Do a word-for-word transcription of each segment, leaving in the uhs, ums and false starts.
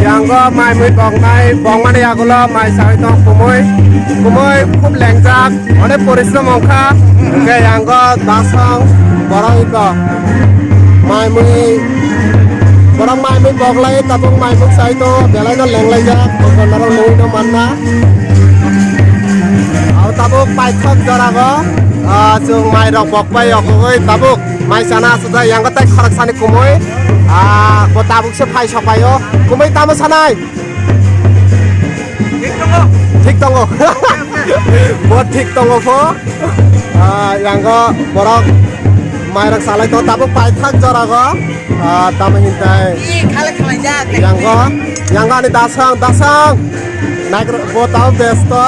Yango mai mui boknai, bokmani yagulo mai sawi tong kumui. Kumui khub lengjak, onek porishrom wngkha. Hwnkhe yango dasong borok iko mai mui, borok mai mui boklai, tabuk mai mui sai to, belai no lenglaijak, norok nugwi no manna. Abo tabuk paithak jorago, ah, chwng mai rok bokbai okogoi tabuk. Mai chana aswk da, yango tai khorok sani kumui. Ah, bo tabuk se phai sopaio. Kumui tamo sanai? Thik tongo. Thik tongo. Bo thik tongo pho. Ah, yango borok mai rok salai to tabuk paithak jorago. Ah, tamo hintai. Ih, khalai khalai jak. Yango, yango ani dasang, dasang. Naikro, bo tamo besto.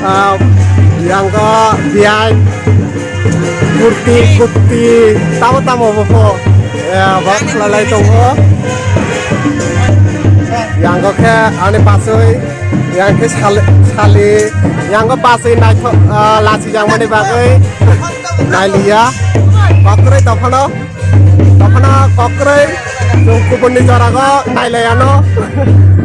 Ah, yango biyai, kurti, kurti, tamo tamo bo pho, eh, bo khlai lai tongo. Yango khe ani bachwi, yang khe sali, sali, yango bachwi naithok, ah, lachijak mani bagwi nailiya. Kokrwi tongphano. Tongphano kokrwi, chwng kubunni jorago nailaiano.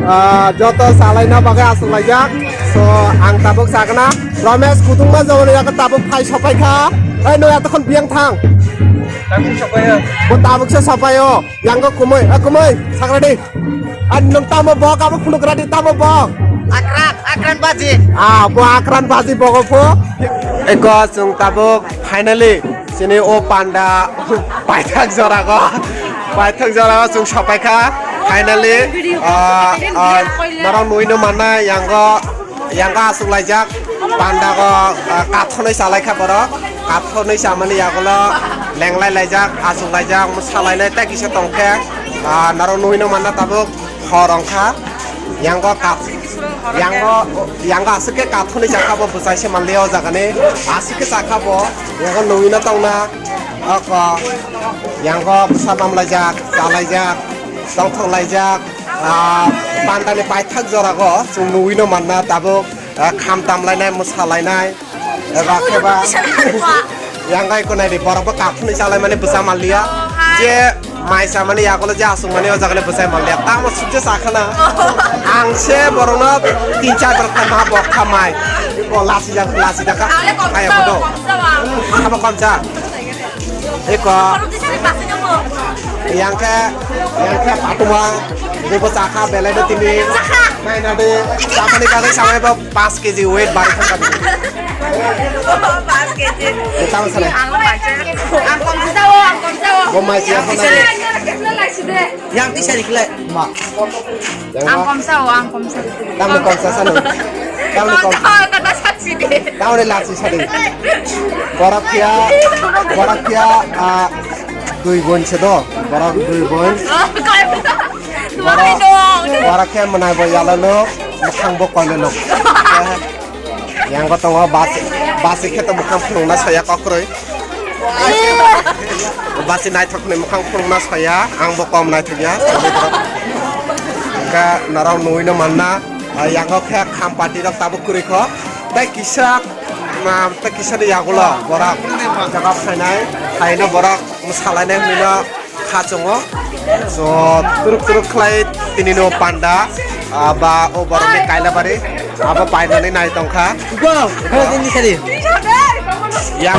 Ah, joto salaina bagwi aswk laijak. So, ang tabuk sagna. Ramesh kutungma jaboni yago tabuk phai sopaikha. Ei, noi atokhon biyang thang. Tabuk sopaio. Bo tabuk se sopaio. Yango kumui, eh, kumui, sagradi. Ar nwng tamo bok, abo phunuk radi tamo bok. Akran, Akran baji. Ah, bo Akran baji bogo pho. Eko chwng tabuk finally chini o panda paithak jorago, paithak jorago chwng sopaikha finally. Ah, ah, norok nugwi no manna yango, yango aswk laijak pandago, ah, kathonwi chalaikha borok. Kathonwi chamani yagulo lenglai laijak, aswk laijak, mwsa lainai tei kisa tongkhe, ah, norok nugwi no manna tabuk hor wngkha. Yango kap-, yango, yango aswk khe kathonwi chakha bo bwchai se manliya o jagani. Aswk khe chakha bo, yango nugwi no tongna, oko, yango bwsa bam laijak, cha laijak, tongthok laijak, ah, pandani paithak jorago chwng nugwi no manna tabuk. Ah, kham tamlainai, mwsalainai, eba kheba. Yang gai ko nai di, borok bo kaphunwi chalai mani bwsa manliya. Oh, hai. Je mai chamani yagulo je aswk mani o jaga le bwsai manliya. Tamo sukje sakhana. Oh. Ang se borokno tin char borok kha ma bok kha mai. Ko lasi jak, lasi jak kha. Ang le kom kaya sao, bodo. Kom sao ang. Abo kom cha. Eko. Yang khe, yang khe patuma, bebo chakha, belai no tini. Nai na de, chamani bagwi samai bo five K G weight bari thangkha. Five K G. Tamo sanai. Ang kom sao, ang kom sao. Bo mai siya ko na. Yang tisari kle. Ma. Ang komsa o, ang komsa. Tamni komsa sano. Tamni komsa. Kota saksi de. Tamni laksi sadi. Borok kya, borok kya, ah, dui bon se do. Borok dui bon. Borok, borok kya manai bo yala lo, mukhang bo koile lo. Yang bo tongo bas, bas khe to mukhang phunukna saya kokroi. Basi naithok ni mukhang phunukna saya, ang bo kom naithok ya. Ka norok nugwi no manna, ah, yango khe khampati rok tabuk kwrwi kho. Tei kisa, ah, tei kisa ni yagulo borok jaga phainai, phaino borok mwsalainai hwnwi no. Khachungo. So, turuk turuk khlai tini no panda, ah, ba o borok ni Kailabari, abo painani nai tongkha. Go! Go, tini sari. Ya.